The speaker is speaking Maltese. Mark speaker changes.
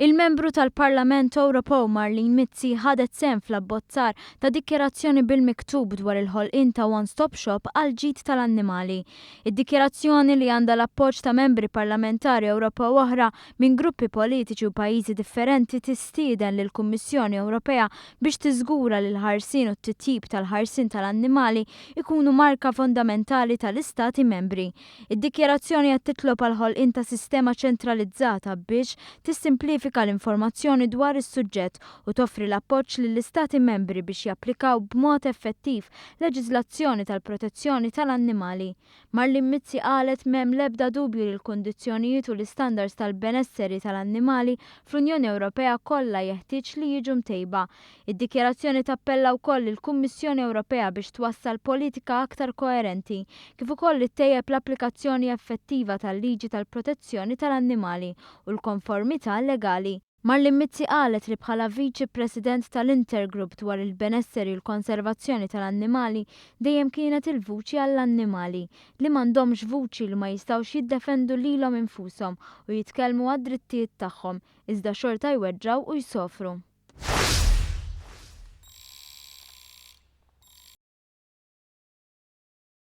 Speaker 1: Il-Membru tal-Parlament Ewropew Marlene Mizzi ħadet sehem fl-abbozzar ta' dikjarazzjoni bil-miktub dwar il-ħolqien ta' one-stop shop għall-ġid tal-annimali. Id-dikjarazzjoni, li għandha l-appoġġ ta' membri parlamentari Ewropew oħra minn gruppi politiċi u pajjiżi differenti, tistieden lill-Kummissjoni Ewropea biex tiżgura li l-ħarsien u t-titjib tal-ħarsien tal-annimali ikunu marka fondamentali tal-Istati membri. Id-dikjarazzjoni qed titlob għall-ħolqien ta' sistema ċentralizzata biex tissimplifika l-informazzjoni dwar is-suġġett u toffri l-appoġġ lill-Istati membri biex japplikaw b'mod effettiv leġiżlazzjoni tal-protezzjoni tal-annimali. Marlene Mizzi qalet: "M'hemm l-ebda dubju li l-kundizzjonijiet u l-istandards tal-benesseri tal-annimali fl-Unjoni Ewropea kollha jeħtieġ li jiġu mtejba." Id-dikjarazzjoni tappella wkoll lill-Kummissjoni Ewropea biex twassal politika aktar koerenti, kif ukoll li ttejjeb l-applikazzjoni effettiva tal-liġi tal-protezzjoni tal-annimali u l-konformità legali. Marlene Mizzi qalet li bħala Viċi President tal-Intergroup dwar il-benesseri u l-konservazzjoni tal-annimali dejjem kienet il-vuċi għall-annimali li m'għandhomx vuċi, li ma jistgħux jiddefendu lilhom infushom u jitkellmu għad-drittijiet tagħhom, iżda xorta jweġġgħu u jsofru.